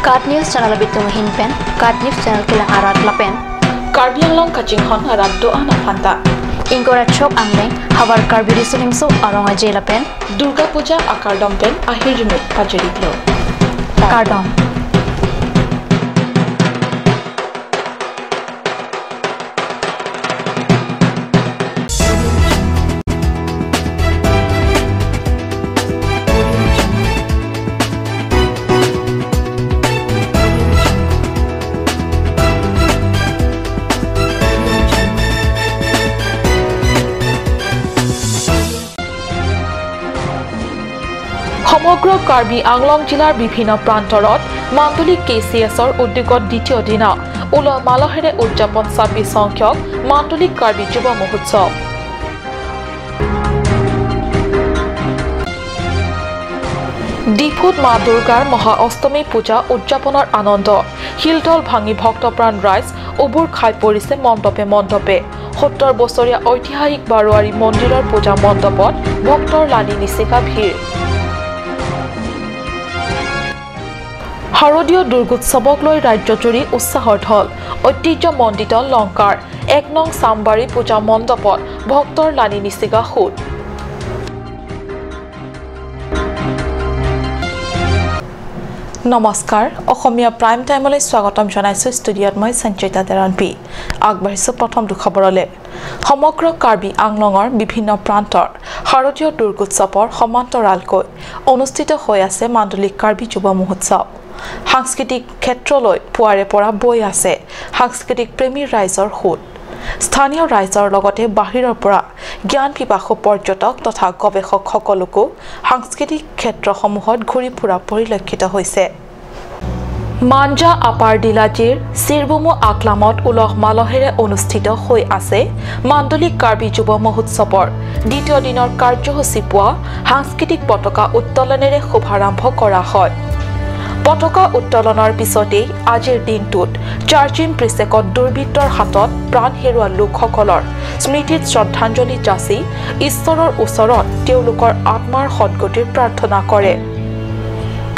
Kat News channel bitum hinpen Kat News channel kila arat lapen Karbi Anglong kaching hon arat doa na phanta Ingora chok angleng hawar Karbi risulimso aronga jelapen Durga Puja akardom pen ahirjumi pajeriklo Kardom সমগ্ৰ কাৰ্বি আংলং জিলাৰ বিভিন্ন প্ৰান্তৰত মাণ্ডলিক কেচিএছৰ উদ্যোগত দ্বিতীয় দিনা উলহ মালহেৰে উদযাপন 26 সংখ্যক মাণ্ডলিক কাৰ্বি যুৱ মহোৎসৱ। ডিফুত মা দুৰ্গাৰ মহা অষ্টমী পূজা উদযাপনৰ আনন্দ শিলদল ভাঙি ভক্তপ্ৰাণ ৰাইজ উবুৰ খাই পৰিছে মণ্ডপে মণ্ডপে। 70 বছৰীয়া ঐতিহাসিক বাৰোৱাৰী মন্দিৰৰ পূজা মণ্ডপত ভক্তৰ লানি নিচিগা ভিৰ। শাৰদীয় দুৰ্গোৎসৱক লৈ ৰাজ্যজুৰি উৎসাহৰ ঢল। ঐতিহ্যমণ্ডিত লংকাৰ 1 নং চামবাৰী পূজা মণ্ডপত ভক্তৰ লানি নিচিগা সোঁত। নমস্কাৰ, অসমীয়া প্ৰাইম টাইমলৈ স্বাগতম জনাইছোঁ। ষ্টুডিঅ'ত মই সঞ্চিতা তেৰণপি। আগবাঢ়িছোঁ প্ৰথমটো খবৰলৈ। সমগ্ৰ কাৰ্বি আংলঙৰ বিভিন্ন প্ৰান্তৰ শাৰদীয় দুৰ্গোৎসৱৰ সমান্তৰালকৈ অনুষ্ঠিত হৈ আছে মাণ্ডলিক কাৰ্বি যুৱ মহোৎসৱ। সাংস্কৃতিক ক্ষেত্ৰলৈ পুৱাৰে পৰা বৈ আছে সাংস্কৃতিক প্ৰেমী ৰাইজৰ সোঁত। স্থানীয় ৰাইজৰ লগতে বাহিৰৰ পৰা জ্ঞান পিপাসু পৰ্যটক তথা গৱেষকসকলকো সাংস্কৃতিক ক্ষেত্ৰসমূহত ঘূৰি ফুৰা পৰিলক্ষিত হৈছে। মাঞ্জা আপাৰ ডিলাজিৰ চিৰবুমু আকলামত উলহ মালহেৰে অনুষ্ঠিত হৈ আছে মাণ্ডলিক কাৰ্বি যুৱ মহোৎসৱৰ দ্বিতীয় দিনৰ কাৰ্যসূচী। পুৱা সাংস্কৃতিক পতাকা উত্তোলনেৰে শুভাৰম্ভ কৰা হয়। পতাকা উত্তোলনৰ পিছতেই আজিৰ দিনটোত চাৰ্চিম প্ৰিচেকত দুৰ্বৃত্তৰ হাতত প্ৰাণ হেৰুওৱা লোকসকলৰ স্মৃতিত শ্ৰদ্ধাঞ্জলি যাচি ঈশ্বৰৰ ওচৰত তেওঁলোকৰ আত্মাৰ সদ্গতিৰ প্ৰাৰ্থনা কৰে।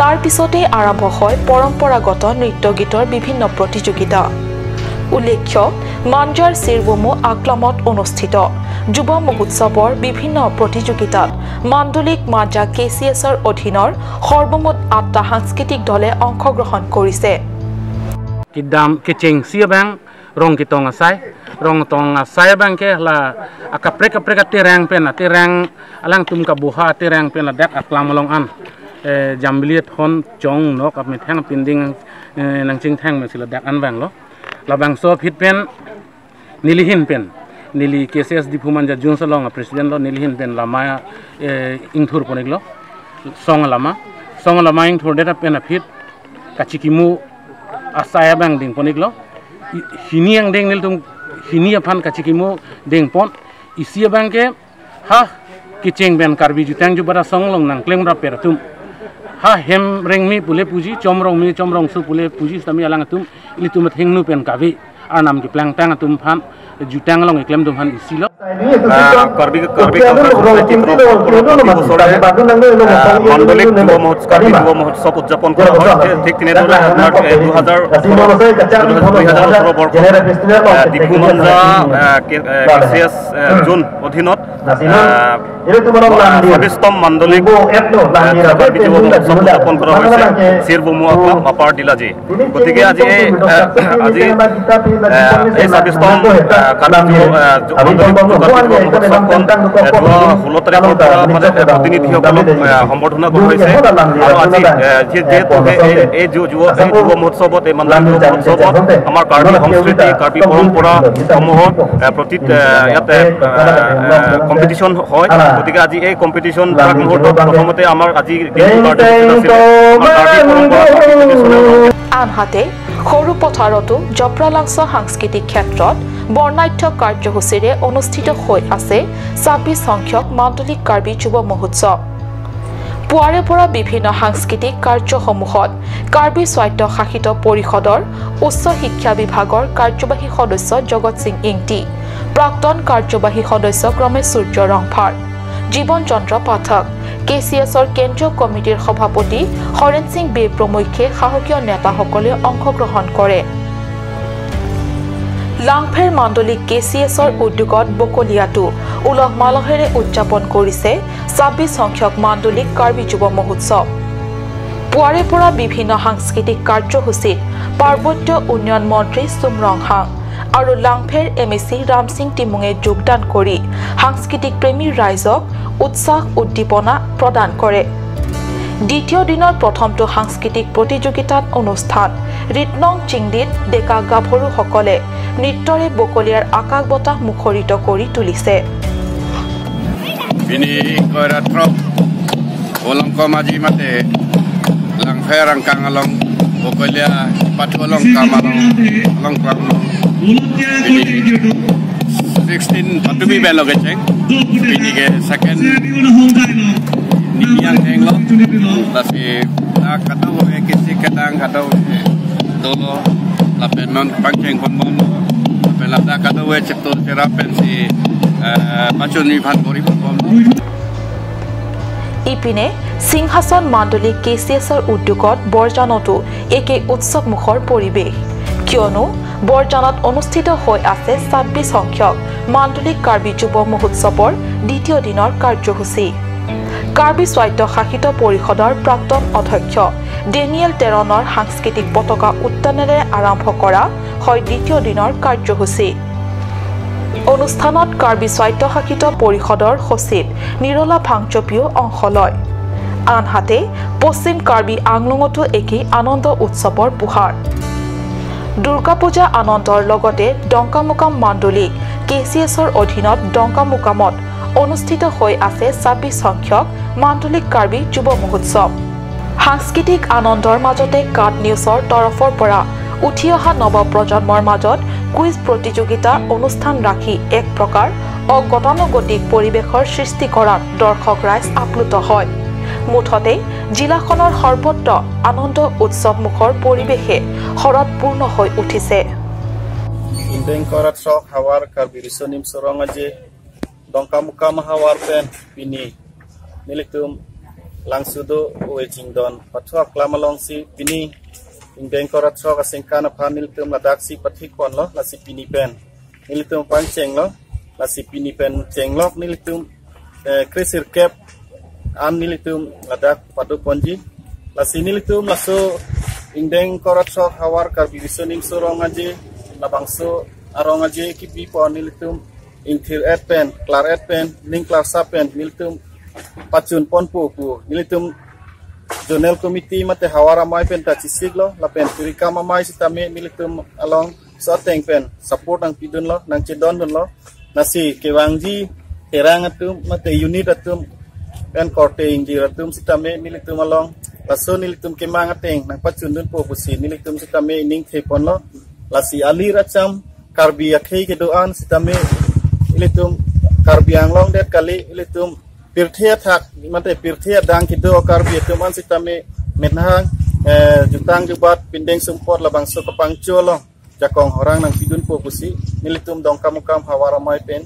তাৰ পিছতেই আৰম্ভ হয় পৰম্পৰাগত নৃত্য গীতৰ বিভিন্ন প্ৰতিযোগিতা। উল্লেখ্য, মাঞ্জাৰ চিৰবুমু আকলামত অনুষ্ঠিত যুৱ মহোৎসৱৰ বিভিন্ন প্ৰতিযোগিতাত মাণ্ডলিক মাঞ্জা কেচিএছৰ অধীনৰ সৰ্বমুঠ 8টা সাংস্কৃতিক দলে অংশগ্ৰহণ কৰিছে। Labang so fit pen nilihin pen nili KCS Diphu Manja jun salong president lo nilihin pen lama ingthur ponik lo song lama ingthur data pen a fit kachikimu asaya bang ding ponik lo hini ang ding nil tum hini aphan kachikimu ding pon isi bang ke ha kicheng ben karbi jutang ju bara song long nang klem ra per tum ha hem reng mi pule puji chomrong mi chomrong su pule puji stami alang tum ili tum thengnu pen kavi anam ki plang tang tum phan jutang long eklem tum phan isilo Karbi Karbi মাণ্ডলিক যুৱ মহোৎসৱ কাৰ্বি যুৱ মহোৎসৱ উদযাপন কৰা হয়। ঠিক তেনেদৰে আপোনাৰ 2018 বৰ্ষত ডিফু মাঞ্জা কেচিএছ জোন অধীনত 26তম মাণ্ডলিক কাৰ্বি যুৱ মহোৎসৱ উদযাপন কৰা হৈছে চিৰবুমু আকলাম আপাৰ ডিলাজি। গতিকে আজি আজি এই 26তম কাৰ্বি মাণ্ডলিক মহোৎসৱখন যোৱা 16 তাৰিখৰ পৰা মানে প্ৰতিনিধিসকলক সম্বৰ্ধনা কৰা হৈছে। আৰু আজি যিহেতু এই যুৱ মহোৎসৱত এই মাণ্ডলিক যুৱ মহোৎসৱত আমাৰ কাৰ্বি সংস্কৃতি কাৰ্বি পৰম্পৰাসমূহত প্ৰতি ইয়াতে কম্পিটিশ্যন হয়। গতিকে আজি এই কম্পিটিশ্যন মুহূৰ্তত প্ৰথমতে আমাৰ আজি আনহাতে সৰু পথাৰতো জপ্ৰালাংছ সাংস্কৃতিক ক্ষেত্ৰত বৰ্ণাঢ্য কাৰ্যসূচীৰে অনুষ্ঠিত হৈ আছে 26 সংখ্যক মাণ্ডলিক কাৰ্বি যুৱ মহোৎসৱ। পুৱাৰে পৰা বিভিন্ন সাংস্কৃতিক কাৰ্যসমূহত কাৰ্বি স্বায়ত্তশাসিত পৰিষদৰ উচ্চ শিক্ষা বিভাগৰ কাৰ্যবাহী সদস্য জগত সিং ইংটি, প্ৰাক্তন কাৰ্যবাহী সদস্য ক্ৰমে সূৰ্য ৰংফাৰ, জীৱন চন্দ্ৰ পাঠক, কে চি এছৰ কেন্দ্ৰীয় কমিটিৰ সভাপতি হৰেণ সিং বে প্ৰমুখ্যে সাহসীয় নেতাসকলে অংশগ্ৰহণ কৰে। লাংফেৰ মাণ্ডলিক কে চি এছৰ উদ্যোগত বকলীয়াটো উলহ মালহেৰে উদযাপন কৰিছে 26 সংখ্যক মাণ্ডলিক কাৰ্বি যুৱ মহোৎসৱ। পুৱাৰে পৰা বিভিন্ন সাংস্কৃতিক কাৰ্যসূচীত পাৰ্বত্য উন্নয়ন মন্ত্ৰী চুমৰং হাং আৰু লাংফেৰ এম এ চি ৰামসিং টিমুঙে যোগদান কৰি সাংস্কৃতিক প্ৰেমী ৰাইজক উৎসাহ উদ্দীপনা প্ৰদান কৰে। দ্বিতীয় দিনৰ প্ৰথমটো সাংস্কৃতিক প্ৰতিযোগিতাত অনুষ্ঠান ৰিতনং চিংডিত ডেকা গাভৰুসকলে নৃত্যৰে বকলীয়াৰ আকাশ বতাহ মুখৰিত কৰি তুলিছে। ইপিনে সিংহাসন মাণ্ডলিক কে চি এছৰ উদ্যোগত বৰজানতো একে উৎসৱমুখৰ পৰিৱেশ, কিয়নো বৰজানত অনুষ্ঠিত হৈ আছে 26 সংখ্যক মাণ্ডলিক কাৰ্বি যুৱ মহোৎসৱৰ দ্বিতীয় দিনৰ কাৰ্যসূচী। কাৰ্বি স্বায়ত্তশাসিত পৰিষদৰ প্ৰাক্তন অধ্যক্ষ ডেনিয়েল টেৰণৰ সাংস্কৃতিক পতাকা উত্তোলনেৰে আৰম্ভ কৰা হয় দ্বিতীয় দিনৰ কাৰ্যসূচী। অনুষ্ঠানত কাৰ্বি স্বায়ত্তশাসিত পৰিষদৰ সচিব নিৰলা ভাংচপিও অংশ লয়। আনহাতে পশ্চিম কাৰ্বি আংলঙতো একেই আনন্দ উৎসৱৰ পোহাৰ। দুৰ্গা পূজা আনন্দৰ লগতে ডংকামুকাম মাণ্ডলিক কে চি এছৰ অধীনত ডংকামুকামত অনুষ্ঠিত হৈ আছে 26 সংখ্যক মাণ্ডলিক কাৰ্বি যুৱ মহোৎসৱ। সাংস্কৃতিক আনন্দৰ মাজতে কাট নিউজৰ তৰফৰ পৰা উঠি অহা নৱপ্ৰজন্মৰ মাজত কুইজ প্ৰতিযোগিতা অনুষ্ঠান ৰাখি এক প্ৰকাৰ অগতানুগতিক পৰিৱেশৰ সৃষ্টি কৰাত দৰ্শক ৰাইজ আপ্লুত হয়। মুঠতে জিলাখনৰ সৰ্বত্ৰ আনন্দ উৎসৱমুখৰ পৰিৱেশে শৰৎপূৰ্ণ হৈ উঠিছে। An nilitum ladak padu ponji lasi nilitum laso indeng korat sok hawar karbi risonim sorong aje labangso arong aje kipi pon nilitum ingthir et pen klar et pen ning klar sa pen nilitum pachun pon pu pu nilitum zonal committee mate hawar amai pen ta chisiglo la pen turikam amai sitame nilitum along so teng pen support ang pidun lo nang chedon dun lo nasi kewangji terang atum mate unit atum pen korte ingji ratum sitame nilitum along laso nilitum kemang ateng nang pachundun po pusi nilitum sitame ning thepon lo lasi ali racham karbi akhei ke doan sitame nilitum karbi anglong det kali nilitum pirthia thak mate pirthia dang ke do karbi tuman sitame menhang jutang jubat pindeng sumpor labang so kapang cholo jakong horang nang pidun po pusi nilitum dongkamukam hawaramai pen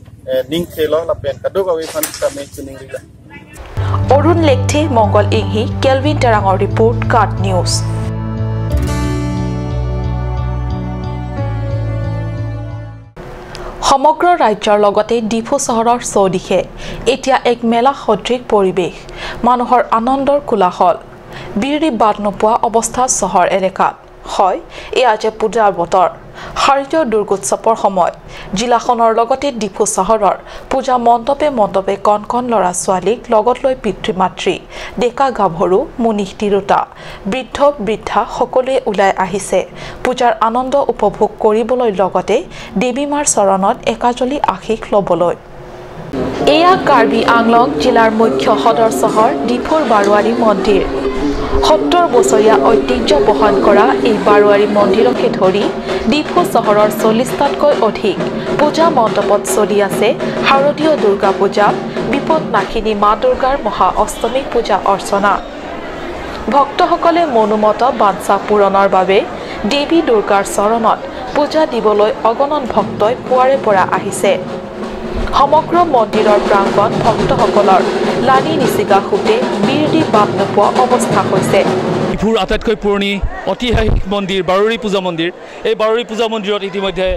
ning thelo la pen kaduk awe phan sitame chuning rila. Arun লেকথে, Mangal ইংহি, kelvin টেৰাঙৰ report, cut news. সমগ্ৰ ৰাজ্যৰ লগতে ডিফু চহৰৰ চৌদিশে এতিয়া এক মেলা সদৃশ পৰিৱেশ, মানুহৰ আনন্দৰ কোলাহল, বিৰি বাদ নোপোৱা অৱস্থা চহৰ এলেকাত। হয়, এয়া যে পূজাৰ বতৰ, শাৰদীয় দুৰ্গোৎসৱৰ সময়। জিলাখনৰ লগতে ডিফু চহৰৰ পূজা মণ্ডপে মণ্ডপে কণ কণ ল'ৰা ছোৱালীক লগত লৈ পিতৃ মাতৃ, ডেকা গাভৰু, মুনিষ তিৰোতা, বৃদ্ধ বৃদ্ধা সকলোৱে ওলাই আহিছে পূজাৰ আনন্দ উপভোগ কৰিবলৈ, লগতে দেৱী মাৰ চৰণত একাজলি আশীষ ল'বলৈ। এয়া কাৰ্বি আংলং জিলাৰ মুখ্য সদৰ চহৰ ডিফুৰ বাৰোৱাৰী মন্দিৰ। 70 বছৰীয়া ঐতিহ্য বহন কৰা এই বাৰোৱাৰী মন্দিৰকে ধৰি ডিফু চহৰৰ 40টাতকৈ অধিক পূজা মণ্ডপত চলি আছে শাৰদীয় দুৰ্গা পূজা, বিপদ নাশিনী মা দুৰ্গাৰ মহা অষ্টমী পূজা অৰ্চনা। ভক্তসকলে মনোমত বাঞ্ছা পূৰণৰ বাবে দেৱী দুৰ্গাৰ চৰণত পূজা দিবলৈ অগণন ভক্তই পুৱাৰে পৰা আহিছে। সমগ্ৰ মন্দিৰৰ প্ৰাংগণ ভক্তসকলৰ লানি নিচিগা সোঁতে বীৰ দি বাট নোপোৱা অৱস্থা হৈছে। ডিফুৰ আটাইতকৈ পুৰণি ঐতিহাসিক মন্দিৰ বাৰৰী পূজা মন্দিৰ, এই বাৰৰী পূজা মন্দিৰত ইতিমধ্যে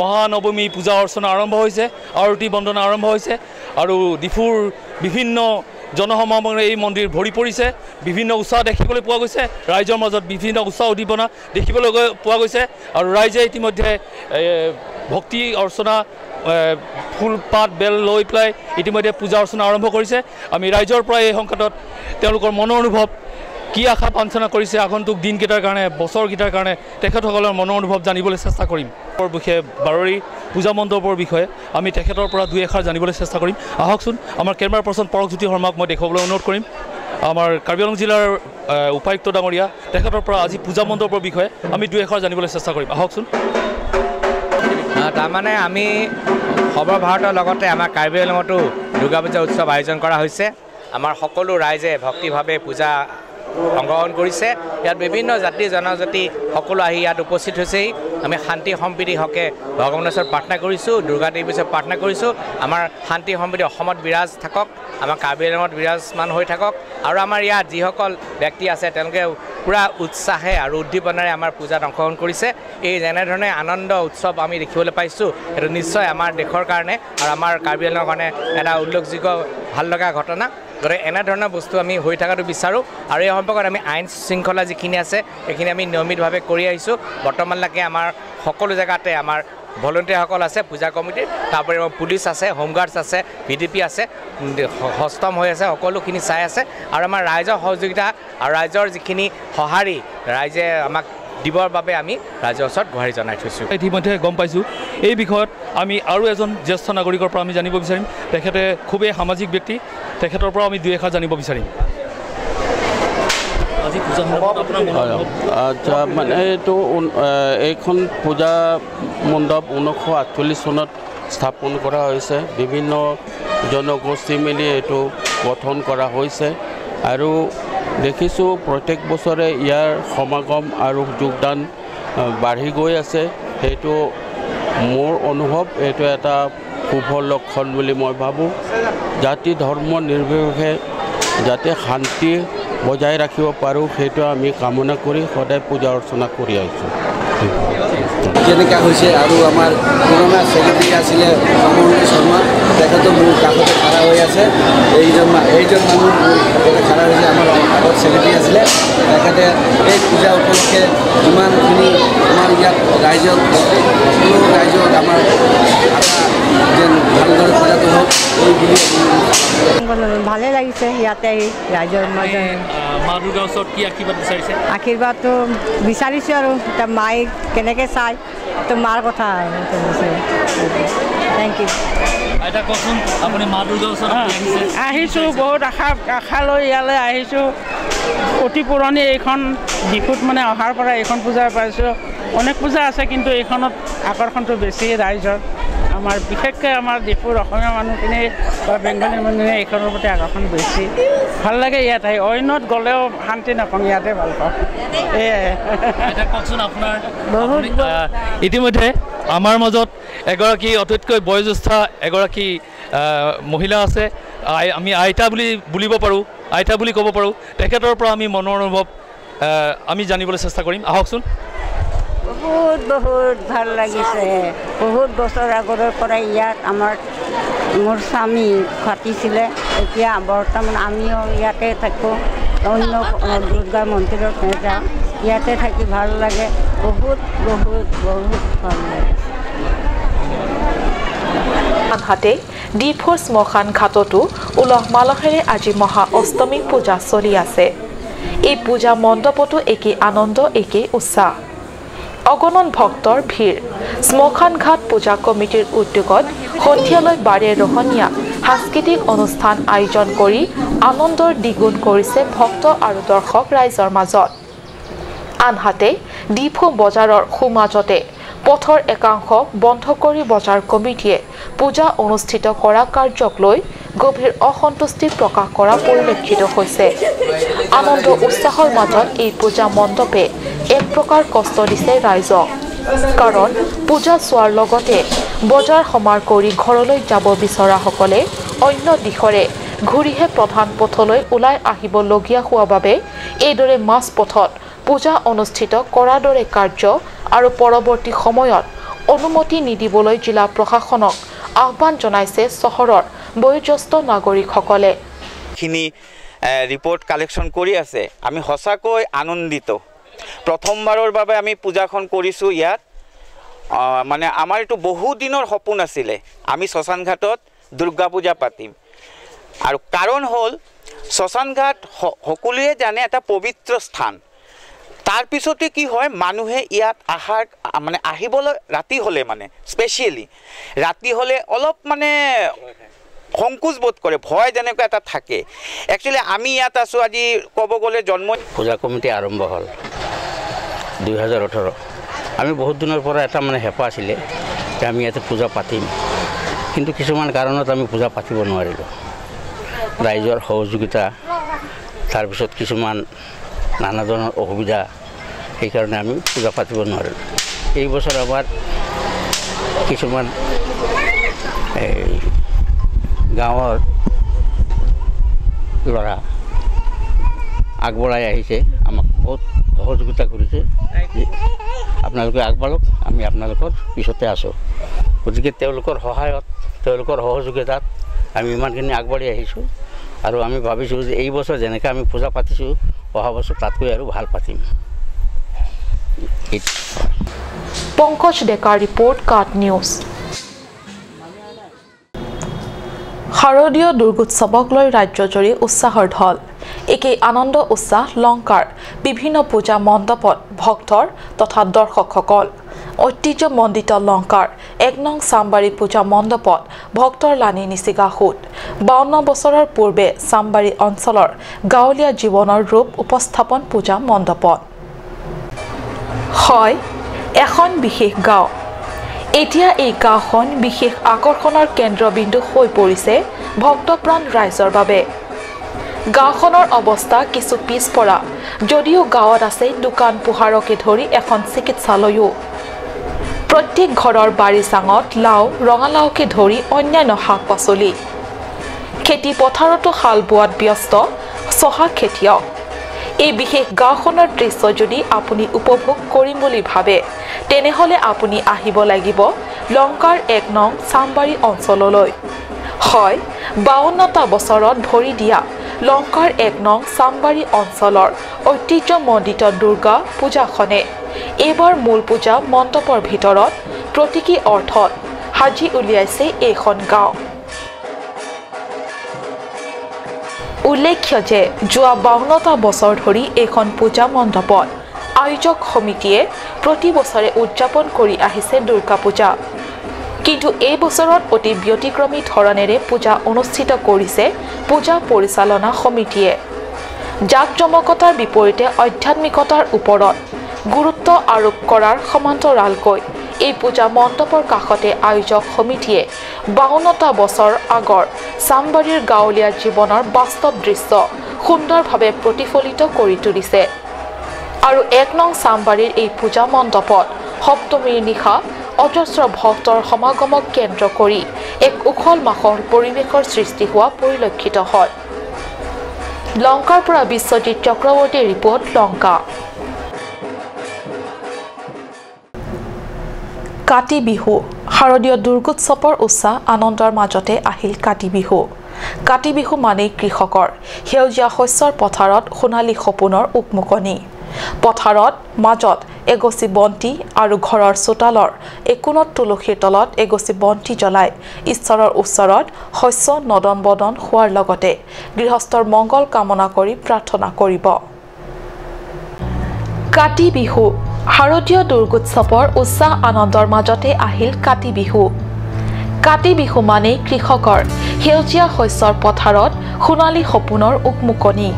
মহানৱমী পূজা অৰ্চনা আৰম্ভ হৈছে, আৰতি বন্দনা আৰম্ভ হৈছে আৰু ডিফুৰ বিভিন্ন জনসমাগমেৰে এই মন্দিৰ ভৰি পৰিছে। বিভিন্ন উৎসাহ দেখিবলৈ পোৱা গৈছে, ৰাইজৰ মাজত বিভিন্ন উৎসাহ উদ্দীপনা দেখিবলৈ পোৱা গৈছে আৰু ৰাইজে ইতিমধ্যে ভক্তি অৰ্চনা ফুল পাত বেল লৈ পেলাই ইতিমধ্যে পূজা অৰ্চনা আৰম্ভ কৰিছে। আমি ৰাইজৰ পৰা এই সংকটত তেওঁলোকৰ মনৰ অনুভৱ কি আশা বাঞ্ছনা কৰিছে আগন্তুক দিনকেইটাৰ কাৰণে, বছৰকেইটাৰ কাৰণে তেখেতসকলৰ মনৰ অনুভৱ জানিবলৈ চেষ্টা কৰিম। বিষয়ে বাৰৰী পূজা মণ্ডপৰ বিষয়ে আমি তেখেতৰ পৰা দুই এষাৰ জানিবলৈ চেষ্টা কৰিম। আহকচোন আমাৰ কেমেৰা পাৰ্চন পৰশজ্যোতি শৰ্মাক মই দেখুৱাবলৈ অনুৰোধ কৰিম। আমাৰ কাৰ্বি আংলং জিলাৰ উপায়ুক্ত ডাঙৰীয়া, তেখেতৰ পৰা আজি পূজা মণ্ডপৰ বিষয়ে আমি দুই এষাৰ জানিবলৈ চেষ্টা কৰিম। আহকচোন। তাৰমানে আমি সৰ্বভাৰতৰ লগতে আমাৰ কাৰ্বি আংলঙতো দুৰ্গা পূজা উৎসৱ আয়োজন কৰা হৈছে। আমাৰ সকলো ৰাইজে ভক্তিভাৱে পূজা অংশগ্ৰহণ কৰিছে। ইয়াত বিভিন্ন জাতি জনজাতি সকলো আহি ইয়াত উপস্থিত হৈছেহি। আমি শান্তি সম্প্ৰীতি হকে ভগৱানৰ ওচৰত প্ৰাৰ্থনা কৰিছোঁ, দুৰ্গা দেৱীৰ ওচৰত প্ৰাৰ্থনা কৰিছোঁ। আমাৰ শান্তি সম্প্ৰীতি অসমত বিৰাজ থাকক, আমাৰ কাৰ্বি আংলঙত বিৰাজমান হৈ থাকক। আৰু আমাৰ ইয়াত যিসকল ব্যক্তি আছে তেওঁলোকে পূৰা উৎসাহে আৰু উদ্দীপনাৰে আমাৰ পূজাত অংশগ্ৰহণ কৰিছে। এই যেনেধৰণে আনন্দ উৎসৱ আমি দেখিবলৈ পাইছোঁ, সেইটো নিশ্চয় আমাৰ দেশৰ কাৰণে আৰু আমাৰ কাৰ্বি আংলঙৰ কাৰণে এটা উল্লেখযোগ্য ভাল লগা ঘটনা। গতিকে এনেধৰণৰ বস্তু আমি হৈ থকাটো বিচাৰোঁ আৰু এই সম্পৰ্কত আমি আইন শৃংখলা যিখিনি আছে সেইখিনি আমি নিয়মিতভাৱে কৰি আহিছোঁ। বৰ্তমানলৈকে আমাৰ সকলো জেগাতে আমাৰ ভলণ্টিয়াৰসকল আছে পূজা কমিটিৰ, তাৰোপৰি আমাৰ পুলিচ আছে, হোমগাৰ্ডছ আছে, ভিডিপি আছে, সষ্টম হৈ আছে, সকলোখিনি চাই আছে। আৰু আমাৰ ৰাইজৰ সহযোগিতা আৰু ৰাইজৰ যিখিনি সঁহাৰি ৰাইজে আমাক দিবৰ বাবে আমি ৰাইজৰ ওচৰত গোহাৰি জনাই থৈছোঁ। ইতিমধ্যে গম পাইছোঁ এই বিষয়ত আমি আৰু এজন জ্যেষ্ঠ নাগৰিকৰ পৰা আমি জানিব বিচাৰিম। তেখেতে খুবেই সামাজিক ব্যক্তি, তেখেতৰ পৰা আমি দুই এষাৰ জানিব বিচাৰিম। আচ্ছা, মানে এইটো এইখন পূজা মণ্ডপ 1948 চনত স্থাপন কৰা হৈছে। বিভিন্ন জনগোষ্ঠী মিলি এইটো গঠন কৰা হৈছে আৰু দেখিছোঁ প্ৰত্যেক বছৰে ইয়াৰ সমাগম আৰু যোগদান বাঢ়ি গৈ আছে। সেইটো মোৰ অনুভৱ, এইটো এটা শুভ লক্ষণ বুলি মই ভাবোঁ। জাতি ধৰ্ম নিৰ্বিশেষে যাতে শান্তি বজাই ৰাখিব পাৰোঁ সেইটো আমি কামনা কৰি সদায় পূজা অৰ্চনা কৰি আহিছোঁ। যেনেকুৱা হৈছে আৰু আমাৰ পুৰণা ছেক্ৰেটাৰী আছিলে কমল শৰ্মা, তেখেতো মোৰ কাষতে খাৰা হৈ আছে। এইজন মানুহ মোৰ কাষতে খাৰা হৈছে, আমাৰ আগত ছেক্ৰেটাৰী আছিলে। তেখেতে এই পূজা উপলক্ষে যিমানখিনি আমাৰ ইয়াত ৰাইজক, সকলো ৰাইজক আমাৰ আশা যেন ভালদৰে পূজাটো হওক এই বুলি ভালে লাগিছে। ইয়াতে আহি ৰাইজৰ মাজত মা দুৰ্গাৰ ওচৰত কি আশীৰ্বাদ বিচাৰিছে? আশীৰ্বাদটো বিচাৰিছোঁ আৰু এতিয়া মায়ে কেনেকৈ চায় তো মাৰ কথা আৰু। Thank U. আইতা কওকচোন, আপুনি মা দুৰ্গাৰ ওচৰত আহিছে? আহিছোঁ, বহুত আশা লৈ ইয়ালৈ আহিছোঁ। অতি পুৰণি এইখন ডিফুত মানে অহাৰ পৰা এইখন পূজা পাইছোঁ। অনেক পূজা আছে কিন্তু এইখনত আকৰ্ষণটো বেছি ৰাইজৰ। আমাৰ বিশেষকৈ আমাৰ ডিফুৰ অসমীয়া মানুহখিনি বা বেংগলী মানুহখিনি এইখনৰ প্ৰতি আকৰ্ষণ বেছি। ভাল লাগে ইয়াত আহি, অন্যত গ'লেও শান্তি নাপাওঁ, ইয়াতে ভাল পাওঁ। এয়াই। কওকচোন আপোনাৰ। ইতিমধ্যে আমাৰ মাজত এগৰাকী আটাইতকৈ বয়োজ্যেষ্ঠা এগৰাকী মহিলা আছে, আমি আইতা বুলি বুলিব পাৰোঁ, আইতা বুলি ক'ব পাৰোঁ। তেখেতৰ পৰা আমি মনৰ অনুভৱ আমি জানিবলৈ চেষ্টা কৰিম। আহকচোন। বহুত বহুত ভাল লাগিছে। বহুত বছৰ আগৰ পৰাই ইয়াত আমাৰ মোৰ স্বামী খাটিছিলে। এতিয়া বৰ্তমান আমিও ইয়াতে থাকোঁ, অন্য দুৰ্গা মন্দিৰত নাযাওঁ, ইয়াতে থাকি ভাল লাগে। বহুত বহুত বহুত ভাল লাগে। আনহাতে ডিফুৰ শ্মশান ঘাটতো উলহ মালহেৰে আজি মহা অষ্টমী পূজা চলি আছে। এই পূজা মণ্ডপতো একেই আনন্দ, একেই উৎসাহ, অগণন ভক্তৰ ভিৰ। শ্মশান ঘাট পূজা কমিটিৰ উদ্যোগত সন্ধিয়ালৈ বাৰে ৰহণীয়া সাংস্কৃতিক অনুষ্ঠান আয়োজন কৰি আনন্দৰ দ্বিগুণ কৰিছে ভক্ত আৰু দৰ্শক ৰাইজৰ মাজত। আনহাতে ডিফু বজাৰৰ সোঁমাজতে পথৰ একাংশ বন্ধ কৰি বজাৰ কমিটিয়ে পূজা অনুষ্ঠিত কৰা কাৰ্যক লৈ গভীৰ অসন্তুষ্টি প্ৰকাশ কৰা পৰিলক্ষিত হৈছে। আনন্দ উৎসাহৰ মাজত এই পূজা মণ্ডপে এক প্ৰকাৰ কষ্ট দিছে ৰাইজক, কাৰণ পূজা চোৱাৰ লগতে বজাৰ সমাৰ কৰি ঘৰলৈ যাব বিচৰাসকলে অন্য দিশৰে ঘূৰিহে প্ৰধান পথলৈ ওলাই আহিবলগীয়া হোৱা বাবে এইদৰে মাজপথত পূজা অনুষ্ঠিত কৰাৰ দৰে কাৰ্য আৰু পৰৱৰ্তী সময়ত অনুমতি নিদিবলৈ জিলা প্ৰশাসনক আহ্বান জনাইছে চহৰৰ বয়োজ্যেষ্ঠ নাগৰিকসকলে। খিনি ৰিপৰ্ট কালেকশ্যন কৰি আছে। আমি সঁচাকৈ আনন্দিত। প্ৰথমবাৰৰ বাবে আমি পূজাখন কৰিছোঁ ইয়াত। মানে আমাৰ এইটো বহুদিনৰ সপোন আছিলে, আমি শ্মশানঘাটত দুৰ্গা পূজা পাতিম। আৰু কাৰণ হ'ল শ্মশানঘাট সকলোৱে জানে এটা পবিত্ৰ স্থান। তাৰপিছতে কি হয়, মানুহে ইয়াত আহাৰ মানে আহিবলৈ ৰাতি হ'লে মানে স্পেচিয়েলি ৰাতি হ'লে অলপ মানে সংকোচ বোধ কৰে, ভয় যেনেকুৱা এটা থাকে। একচুৱেলি আমি ইয়াত আছোঁ আজি ক'ব গ'লে জন্ম পূজা কমিটি আৰম্ভ হ'ল 2018। আমি বহুত দিনৰ পৰা এটা মানে হেঁপাহ আছিলে যে আমি ইয়াতে পূজা পাতিম, কিন্তু কিছুমান কাৰণত আমি পূজা পাতিব নোৱাৰিলোঁ। ৰাইজৰ সহযোগিতা, তাৰপিছত কিছুমান নানা ধৰণৰ অসুবিধা, সেইকাৰণে আমি পূজা পাতিব নোৱাৰিলোঁ। এই বছৰ আমাৰ কিছুমান এই গাঁৱৰ ল'ৰা আগবঢ়াই আহিছে, আমাক বহুত সহযোগিতা কৰিছে। আপোনালোকে আগবাঢ়ক, আমি আপোনালোকৰ পিছতে আছোঁ। গতিকে তেওঁলোকৰ সহায়ত, তেওঁলোকৰ সহযোগিতাত আমি ইমানখিনি আগবাঢ়ি আহিছোঁ। আৰু আমি ভাবিছোঁ যে এই বছৰ যেনেকৈ আমি পূজা পাতিছোঁ, অহা বছৰ তাতকৈ আৰু ভাল পাতিম। পংকজ ডেকাৰ ৰিপৰ্ট, কাট নিউজ। শাৰদীয় দুৰ্গোৎসৱক লৈ ৰাজ্যজুৰি উৎসাহৰ ঢল। একেই আনন্দ উৎসাহ লংকাৰ বিভিন্ন পূজা মণ্ডপত ভক্তৰ তথা দৰ্শকসকল। ঐতিহ্যমণ্ডিত লংকাৰ ১ নং চামবাৰী পূজা মণ্ডপত ভক্তৰ লানি নিচিগা সোঁত। ৫২ বছৰৰ পূৰ্বে চামবাৰী অঞ্চলৰ গাঁৱলীয়া জীৱনৰ ৰূপ উপস্থাপন পূজা মণ্ডপত হয়। এখন বিশেষ গাঁও, এতিয়া এই গাঁওখন বিশেষ আকৰ্ষণৰ কেন্দ্ৰবিন্দু হৈ পৰিছে ভক্তপ্ৰাণ ৰাইজৰ বাবে। গাঁওখনৰ অৱস্থা কিছু পিছপৰা যদিও গাঁৱত আছে দোকান পোহাৰকে ধৰি এখন চিকিৎসালয়ো। প্ৰত্যেক ঘৰৰ বাৰী চাঙত লাও, ৰঙালাওকে ধৰি অন্যান্য শাক পাচলি। খেতি পথাৰতো হাল বোৱাত ব্যস্ত চহা খেতিয়ক। এই বিশেষ গাঁওখনৰ দৃশ্য যদি আপুনি উপভোগ কৰিম বুলি ভাবে, তেনেহ'লে আপুনি আহিব লাগিব লংকাৰ ১ নং চামবাৰী অঞ্চললৈ। হয়, ৫২টা বছৰত ভৰি দিয়া লংকাৰ ১ নং চামবাৰী অঞ্চলৰ ঐতিহ্যমণ্ডিত দুৰ্গা পূজাখনে এইবাৰ মূল পূজা মণ্ডপৰ ভিতৰত প্ৰতীকী অৰ্থত সাজি উলিয়াইছে এইখন গাঁও। উল্লেখ্য যে যোৱা ৫২টা বছৰ ধৰি এইখন পূজা মণ্ডপত আয়োজক সমিতিয়ে প্ৰতি বছৰে উদযাপন কৰি আহিছে দুৰ্গা পূজা। কিন্তু এই বছৰত অতি ব্যতিক্ৰমী ধৰণেৰে পূজা অনুষ্ঠিত কৰিছে পূজা পৰিচালনা সমিতিয়ে। জাকজমকতাৰ বিপৰীতে আধ্যাত্মিকতাৰ ওপৰত গুৰুত্ব আৰোপ কৰাৰ সমান্তৰালকৈ এই পূজা মণ্ডপৰ কাষতে আয়োজক সমিতিয়ে ৫২টা বছৰ আগৰ চামবাৰীৰ গাঁৱলীয়া জীৱনৰ বাস্তৱ দৃশ্য সুন্দৰভাৱে প্ৰতিফলিত কৰি তুলিছে। আৰু ১ নং চামবাৰীৰ এই পূজা মণ্ডপত সপ্তমীৰ নিশা অজস্ৰ ভক্তৰ সমাগমক কেন্দ্ৰ কৰি এক উখল মাখল পৰিৱেশৰ সৃষ্টি হোৱা পৰিলক্ষিত হয়। লংকাৰ পৰা বিশ্বজিৎ চক্ৰৱৰ্তীৰ ৰিপৰ্ট, লংকা। কাতি বিহু শাৰদীয় দুৰ্গোৎসৱৰ উৎসাহ আনন্দৰ মাজতে আহিল কাতি বিহু। কাতি বিহু মানেই কৃষকৰ সেউজীয়া শস্যৰ পথাৰত সোণালী সপোনৰ উকমুকনি। পথাৰত মাজত এগছি বন্তি আৰু ঘৰৰ চোতালৰ একোণত তুলসীৰ তলত এগছি বন্তি জ্বলাই ঈশ্বৰৰ ওচৰত শস্য নদন বদন হোৱাৰ লগতে গৃহস্থৰ মংগল কামনা কৰি প্ৰাৰ্থনা কৰিব। কাতি বিহু শাৰদীয় দুৰ্গোৎসৱৰ উৎসাহ আনন্দৰ মাজতে আহিল কাতি বিহু। কাতি বিহু মানেই কৃষকৰ সেউজীয়া শস্যৰ পথাৰত সোণালী সপোনৰ উকমুকনি।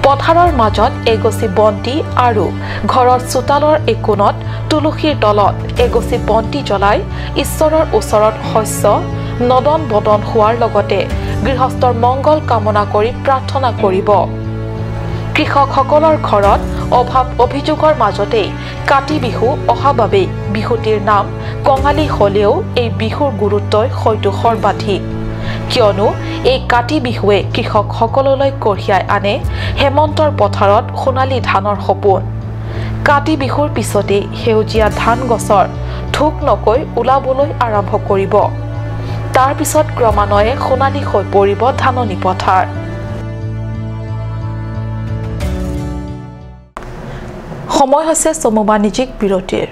পথাৰৰ মাজত এগছি বন্তি আৰু ঘৰৰ চোতালৰ একোণত তুলসীৰ তলত এগছি বন্তি জ্বলাই ঈশ্বৰৰ ওচৰত শস্য নদন বদন হোৱাৰ লগতে গৃহস্থৰ মংগল কামনা কৰি প্ৰাৰ্থনা কৰিব। কৃষকসকলৰ ঘৰত অভাৱ অভিযোগৰ মাজতেই কাতি বিহু অহা বাবেই বিহুটিৰ নাম কঙালী হ'লেও এই বিহুৰ গুৰুত্বই হয়তো সৰ্বাধিক। কিয়নো এই কাতি বিহুৱে কৃষকসকললৈ কঢ়িয়াই আনে হেমন্তৰ পথাৰত সোণালী ধানৰ সপোন। কাতি বিহুৰ পিছতেই সেউজীয়া ধান গছৰ থোক নকৈ ওলাবলৈ আৰম্ভ কৰিব। তাৰ পিছত ক্ৰমান্বয়ে সোণালী হৈ পৰিব ধাননি পথাৰ। সময় হৈছে চমু বাণিজ্যিক বিৰতিৰ।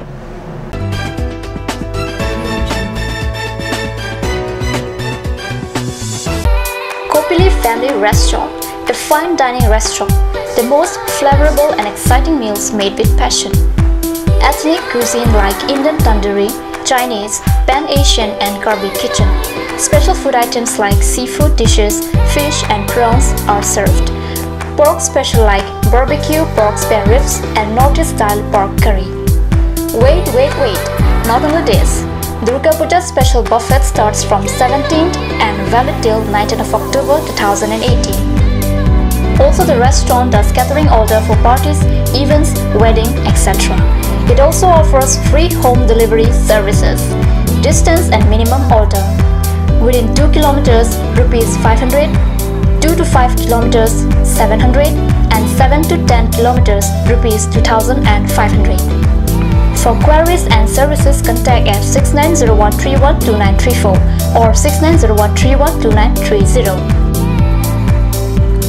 Kopili Family Restaurant, a fine dining restaurant, the most flavorable and exciting meals made with passion. Ethnic cuisine like Indian tandoori, Chinese, Pan-Asian and Karbi kitchen. Special food items like seafood dishes, fish and prawns are served. Pork special like barbecue pork spare ribs and Northeast style pork curry. Wait, wait, wait! Not only this, Durga Puja special buffet starts from 17th and valid till 19th of October 2018. Also, the restaurant does catering order for parties, events, wedding, etc. It also offers free home delivery services. Distance and minimum order. Within 2 kilometers, rupees 500, 2 to 5 kilometers, 700, and 7 to 10 kilometers, rupees 2500. For queries and services, contact at 6901312934 or 6901312930.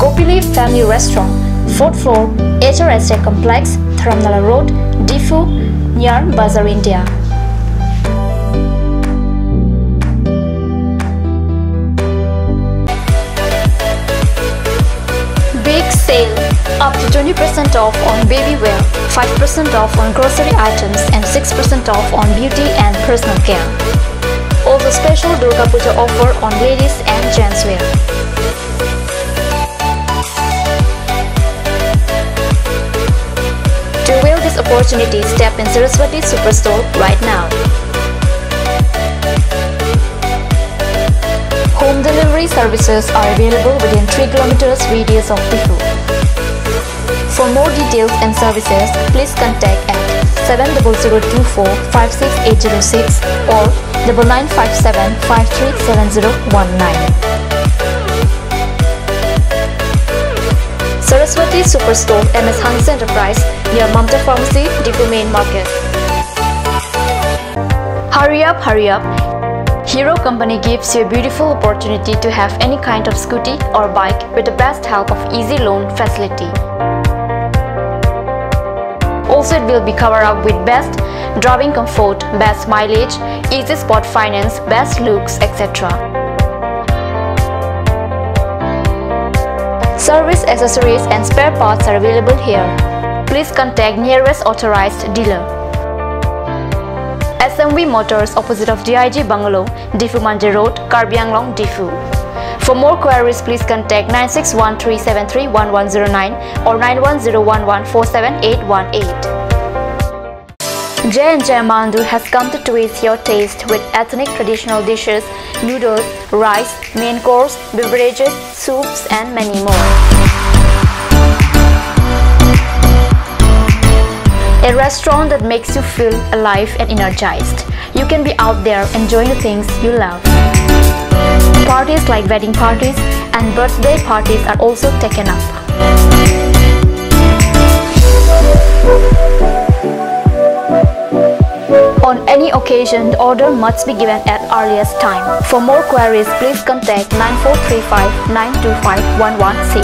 Kopili Family Restaurant, 4th floor, HRSA Complex, Dharamnala Road, Diphu, near Bazaar India. Big sale! Up to 20% off on baby wear, 5% off on grocery items and 6% off on beauty and personal care. Also special Durga Puja offer on ladies and gents wear. To avail this opportunity, step in Saraswati Superstore right now. Home delivery services are available within 3 kilometers radius of Diphu. For more details and services, please contact at 70024 56806 or 9957 537019. Saraswati Superstore, MS Hansa Enterprise, near Mamta Pharmacy, Diphu Main Market. Hurry up, hurry up! Hero Company gives you a beautiful opportunity to have any kind of scooty or bike with the best help of easy loan facility. Also, it will be covered up with best driving comfort, best mileage, easy spot finance, best looks, etc. Service accessories and spare parts are available here. Please contact nearest authorized dealer. SMV Motors, opposite of DIG Bungalow, Diphu Mandir Road, Karbi Anglong, Diphu. For more queries, please contact 9613731109 or 9101147818. J&J Amandu has come to twist your taste with ethnic traditional dishes, noodles, rice, main course, beverages, soups and many more. A restaurant that makes you feel alive and energized. You can be out there enjoying the things you love. Parties like wedding parties and birthday parties are also taken up. On any occasion, the order must be given at earliest time. For more queries, please contact 9435 925 116.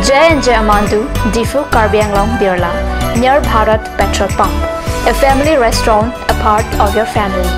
J&J Amandu, Diphu, Karbi Anglong, Birla, near Bharat Petrol Pump. A family restaurant, a part of your family.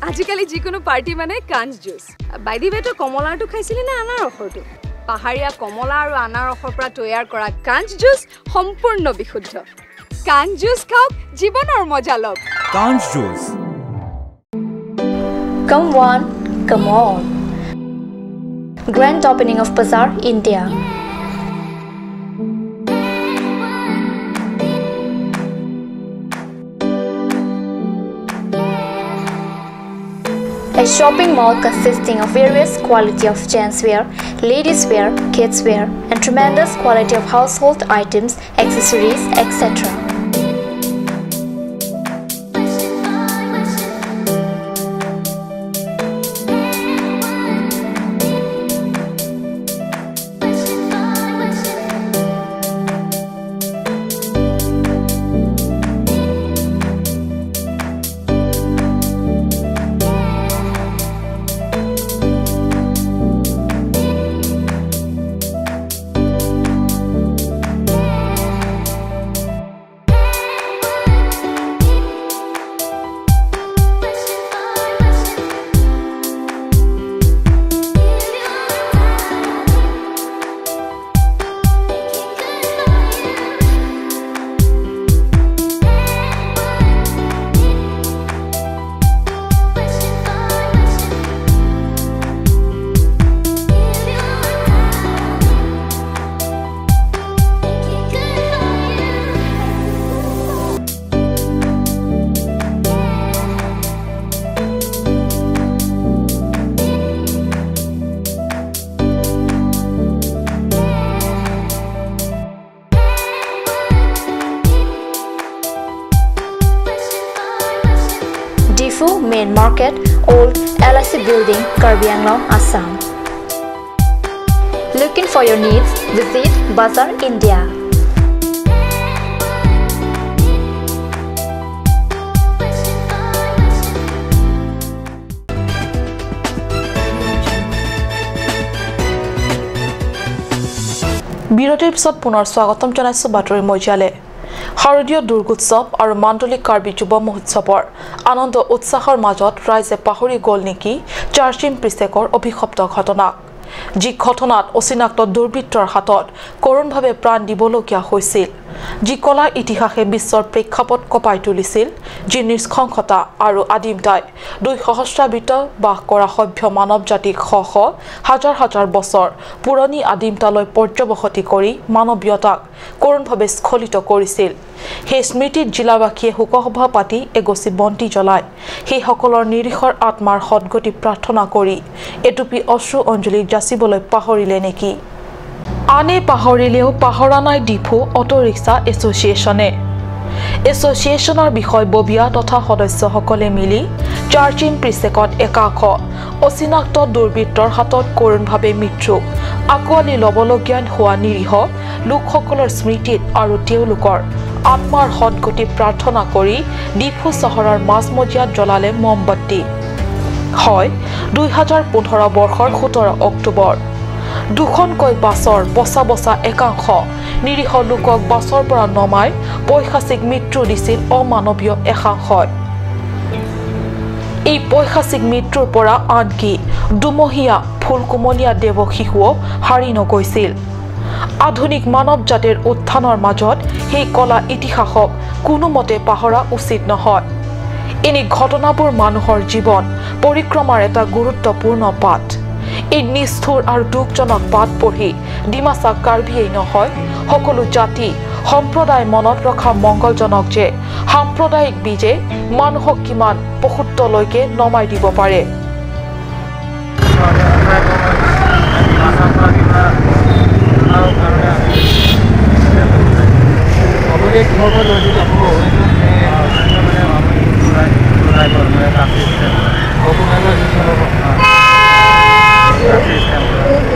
আজিকালি যিকোনো party মানে কাঞ্চ juice. By the ৱে, তই কমলাৰটো খাইছিলি নে আনাৰসৰটো? পাহাৰীয়া কমলা আৰু আনাৰসৰ পৰা তৈয়াৰ কৰা কাঞ্চ জুচ সম্পূৰ্ণ বিশুদ্ধ। কাঞ্চ জুচ খাওক, জীৱনৰ মজা লওক। কাঞ্চ juice. Come one, come all. Grand opening of Bazaar India. A shopping mall consisting of various quality of gents wear, ladies wear, kids wear, and tremendous quality of household items, accessories, etc. Diphu Main Market, Old LIC Building, Karbi Anglong, Assam. Looking for your needs? Visit Bazaar India. বিৰতিৰ পিছত পুনৰ স্বাগতম জনাইছো বাতৰি মজিয়ালে। শাৰদীয় দুৰ্গোৎসৱ আৰু মাণ্ডলিক কাৰ্বি যুৱ মহোৎসৱৰ আনন্দ উৎসাহৰ মাজত ৰাইজে পাহৰি গ'ল নেকি চাৰ্চিম প্ৰিছেকৰ অভিশপ্ত ঘটনাক, যি ঘটনাত অচিনাক্ত দুৰ্বৃত্তৰ হাতত কৰুণভাৱে প্ৰাণ দিবলগীয়া হৈছিল, যি কলা ইতিহাসে বিশ্বৰ প্ৰেক্ষাপট কঁপাই তুলিছিল, যি নৃশংসতা আৰু আদিমতাই দুই সহস্ৰাবৃত বাস কৰা সভ্য মানৱ জাতিক শ শ হাজাৰ হাজাৰ বছৰ পুৰণি আদিমতালৈ পৰ্যবসতি কৰি মানৱীয়তাক কৰুণভাৱে স্খলিত কৰিছিল। সেই স্মৃতিত জিলাবাসীয়ে শোকসভা পাতি এগছি বন্তি জ্বলাই সেইসকলৰ নিৰীহৰ আত্মাৰ সদগতি প্ৰাৰ্থনা কৰি এটুপি অশ্ৰু অঞ্জলি যাচিবলৈ পাহৰিলে নেকি? আনে পাহৰিলেও পাহৰা নাই ডিফু অট'ৰিক্সা এছ'চিয়েশ্যনে। এছ'চিয়েশ্যনৰ বিষয়ববীয়া তথা সদস্যসকলে মিলি চাৰ্চিম প্ৰিছেকত একাংশ অচিনাক্ত দুৰ্বৃত্তৰ হাতত কৰুণভাৱে মৃত্যুক আঁকোৱালি ল'বলগীয়া হোৱা নিৰীহ লোকসকলৰ স্মৃতিত আৰু তেওঁলোকৰ আত্মাৰ সদগতি প্ৰাৰ্থনা কৰি ডিফু চহৰৰ মাজমজিয়াত জ্বলালে মমবাতি। হয়, 2015 বৰ্ষৰ 17 অক্টোবৰ দুখনকৈ বাছৰ বচা বচা একাংশ নিৰীহ লোকক বাছৰ পৰা নমাই পৈশাচিক মৃত্যু দিছিল অমানৱীয় একাংশই। এই পৈশাচিক মৃত্যুৰ পৰা আনকি দুমহীয়া ফুলকুমলীয়া দেৱ শিশুও হাৰি নগৈছিল। আধুনিক মানৱ জাতিৰ উত্থানৰ মাজত সেই কলা ইতিহাসক কোনোমতে পাহৰা উচিত নহয়। এনে ঘটনাবোৰ মানুহৰ জীৱন পৰিক্ৰমাৰ এটা গুৰুত্বপূৰ্ণ পাঠ। এই নিষ্ঠুৰ আৰু দুখজনক পাঠ পঢ়ি ডিমাচা কাৰ্বিয়েই নহয়, সকলো জাতি সম্প্ৰদায় মনত ৰখা মংগলজনক যে সাম্প্ৰদায়িক বীজে মানুহক কিমান পশুত্বলৈকে নমাই দিব পাৰে।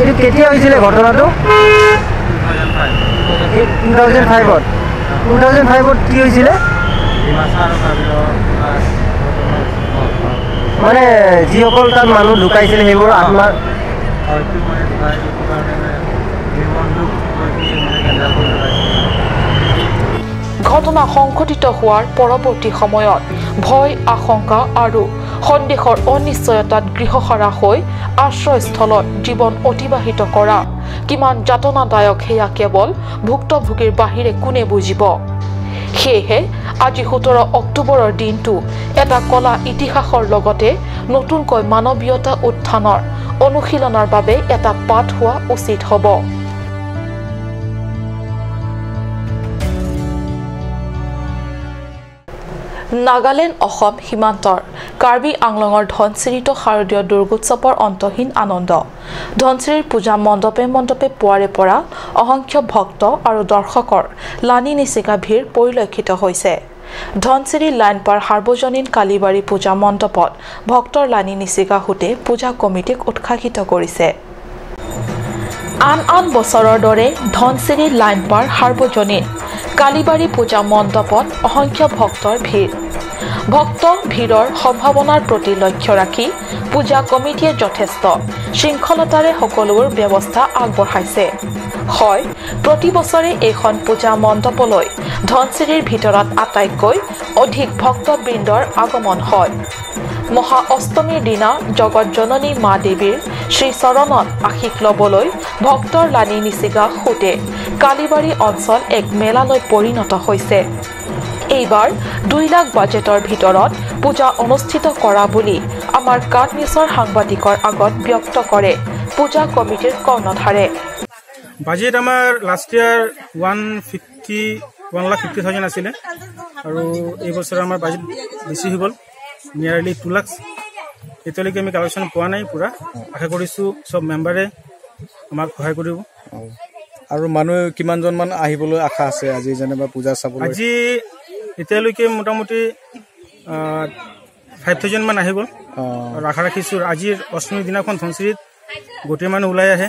এইটো কেতিয়া হৈছিলে ঘটনাটো? 2005ত। 2005ত কি হৈছিলে? মানে যিসকল তাত মানুহ ঢুকাইছিলে সেইবোৰ আত্মা ঘটনা সংঘটিত হোৱাৰ পৰৱৰ্তী সময়ত ভয়, আশংকা আৰু সন্দেহৰ অনিশ্চয়তাত গৃহহাৰা হৈ আশ্ৰয়স্থলত জীৱন অতিবাহিত কৰা কিমান যাতনাদায়ক সেয়া কেৱল ভুক্তভোগীৰ বাহিৰে কোনে বুজিব। সেয়েহে আজি 17 অক্টোবৰৰ দিনটো এটা কলা ইতিহাসৰ লগতে নতুনকৈ মানৱীয়তা উত্থানৰ অনুশীলনৰ বাবে এটা পাঠ হোৱা উচিত হ'ব। নাগালেণ্ড অসম সীমান্তৰ কাৰ্বি আংলঙৰ ধনশিৰিত শাৰদীয় দুৰ্গোৎসৱৰ অন্তহীন আনন্দ। ধনশিৰিৰ পূজা মণ্ডপে মণ্ডপে পুৱাৰে পৰা অসংখ্য ভক্ত আৰু দৰ্শকৰ লানি নিচিগা ভিৰ পৰিলক্ষিত হৈছে। ধনশিৰি লাইনপাৰ সাৰ্বজনীন কালিবাৰী পূজা মণ্ডপত ভক্তৰ লানি নিচিগা সোঁতে পূজা কমিটিক উৎসাহিত কৰিছে। আন আন বছৰৰ দৰে ধনশিৰি লাইনপাৰ সাৰ্বজনীন কালিবাৰী পূজা মণ্ডপত অসংখ্য ভক্তৰ ভিৰ। ভক্ত ভিৰৰ সম্ভাৱনাৰ প্ৰতি লক্ষ্য ৰাখি পূজা কমিটিয়ে যথেষ্ট শৃংখলতাৰে সকলোবোৰ ব্যৱস্থা আগবঢ়াইছে। হয়, প্ৰতি বছৰে এইখন পূজা মণ্ডপলৈ ধনশিৰিৰ ভিতৰত আটাইতকৈ অধিক ভক্তবৃন্দৰ আগমন হয়। মহা অষ্টমীৰ দিনা জগত জননী মা দেৱীৰ শ্ৰীচৰণত আশীষ ল'বলৈ ভক্তৰ লানি নিচিগা সোঁতে কালিবাৰী অঞ্চল এক মেলালৈ পৰিণত হৈছে। এইবাৰ 2 লাখ বাজেটৰ ভিতৰত পূজা অনুষ্ঠিত কৰা বুলি আমাৰ কাট নিউজৰ সাংবাদিকৰ আগত ব্যক্ত কৰে পূজা কমিটিৰ কৰ্ণধাৰে। বাজেট আমাৰ লাষ্ট ইয়াৰ 1,50,000 আছিলে আৰু এই বছৰ আমাৰ বাজেট বেছি হৈ গ'ল, নিয়াৰলি 2 লাখ। এতিয়ালৈকে আমি কালেকশ্যন পোৱা নাই পুৰা। আশা কৰিছোঁ চব মেম্বাৰে আমাক সহায় কৰিব। আৰু মানুহ কিমানজনমান আহিবলৈ আশা আছে আজি যেনিবা পূজা চাবলৈ? আজি এতিয়ালৈকে মোটামুটি 5,000 মান আহি গ'ল। আৰু আশা ৰাখিছোঁ আজিৰ অষ্টমীৰ দিনাখন ধনশিৰিত গোটেই মানুহ ওলাই আহে,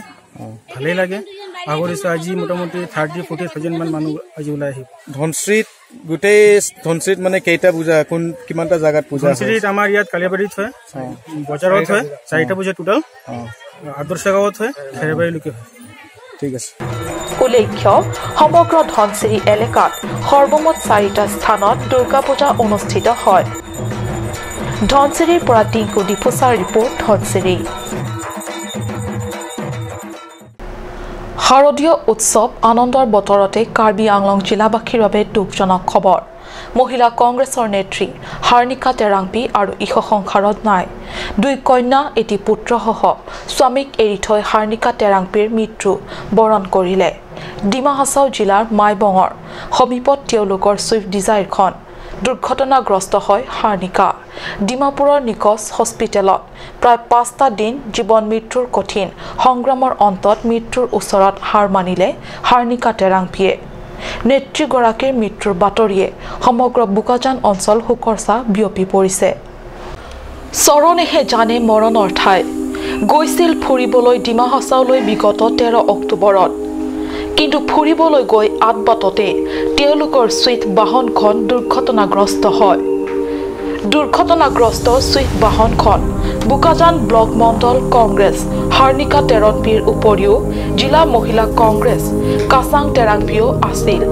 ভালেই লাগে। আশা কৰিছোঁ আজি মোটামুটি 30-40,000 মান মানুহ আজি ওলাই আহিব। ধনশিৰিত গোটেই ধনশিৰিত মানে কেইটা পূজা, কোন কিমানটা জাগাত পূজা? ধনশিৰিত আমাৰ ইয়াত কালিয়াবাৰীত হয়, বজাৰত হয়, 4টা পূজা টোটেল, আদৰ্শ গাঁৱত হয়, খেৰেবাৰীলৈকে হয়। ঠিক আছে। উল্লেখ্য, সমগ্ৰ ধনশিৰি এলেকাত সৰ্বমুঠ 4টা স্থানত দুৰ্গা পূজা অনুষ্ঠিত হয়। ধনশিৰিৰ পৰা টিংকু ডিফুচাৰ ৰিপৰ্ট, ধনশিৰি। শাৰদীয় উৎসৱ আনন্দৰ বতৰতে কাৰ্বি আংলং জিলাবাসীৰ বাবে দুখজনক খবৰ। মহিলা কংগ্ৰেছৰ নেত্ৰী হাৰ্ণিকা তেৰাংপি আৰু ইহ সংসাৰত নাই। 2 কন্যা এটি পুত্ৰসহ স্বামীক এৰি থৈ হাৰ্ণিকা তেৰাংপিৰ মৃত্যু বৰণ কৰিলে। ডিমা হাছাও জিলাৰ মাইবঙৰ সমীপত তেওঁলোকৰ ছুইফ্ট ডিজায়াৰখন দুৰ্ঘটনাগ্ৰস্ত হয়। হাৰ্ণিকা ডিমাপুৰৰ নিকছ হস্পিটেলত প্ৰায় 5টা দিন জীৱন মৃত্যুৰ কঠিন সংগ্ৰামৰ অন্তত মৃত্যুৰ ওচৰত হাৰ মানিলে হাৰ্ণিকা তেৰাংপিয়ে। নেত্ৰীগৰাকীৰ মৃত্যুৰ বাতৰিয়ে সমগ্ৰ বোকাজান অঞ্চল শোকৰ ছাঁ বিয়পি পৰিছে। চৰণেহে জানে মৰণৰ ঠাই। গৈছিল ফুৰিবলৈ ডিমা হাছাওলৈ বিগত 13 অক্টোবৰত, কিন্তু ফুৰিবলৈ গৈ আদবাটতে তেওঁলোকৰ ছুইফ্ট বাহনখন দুৰ্ঘটনাগ্ৰস্ত হয়। দুৰ্ঘটনাগ্ৰস্ত ছুইফ্ট বাহনখন বোকাজান ব্লক মণ্ডল কংগ্ৰেছ হাৰ্ণিকা তেৰাংপিৰ উপৰিও জিলা মহিলা কংগ্ৰেছ কাচাং তেৰাংপিও আছিল।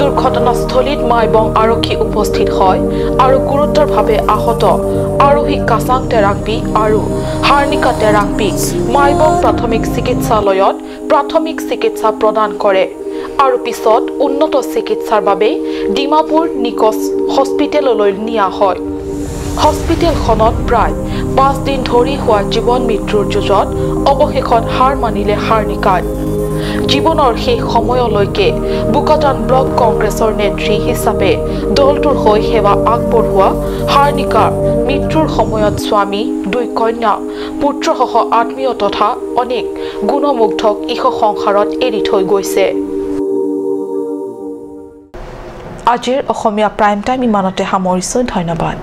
দুৰ্ঘটনাস্থলীত মাইবং আৰক্ষী উপস্থিত হয় আৰু গুৰুতৰভাৱে আহত আৰোহী কাচাং তেৰাংপি আৰু হাৰ্ণিকা তেৰাংপিক মাইবং প্ৰাথমিক চিকিৎসালয়ত প্ৰাথমিক চিকিৎসা প্ৰদান কৰে আৰু পিছত উন্নত চিকিৎসাৰ বাবে ডিমাপুৰ নিকছ হস্পিটেললৈ নিয়া হয়। হস্পিটেলখনত প্ৰায় 5 দিন ধৰি হোৱা জীৱন মৃত্যুৰ যুঁজত অৱশেষত হাৰ মানিলে হাৰ্ণিকাই। জীৱনৰ শেষ সময়লৈকে বোকাজান ব্লক কংগ্ৰেছৰ নেত্ৰী হিচাপে দলটোৰ হৈ সেৱা আগবঢ়োৱা হাৰ্ণিকাৰ মৃত্যুৰ সময়ত স্বামী, 2 কন্যা, পুত্ৰসহ আত্মীয় তথা অনেক গুণমুগ্ধক ইহ সংসাৰত এৰি থৈ গৈছে। আজিৰ অসমীয়া প্ৰাইম টাইম ইমানতে সামৰিছোঁ। ধন্যবাদ।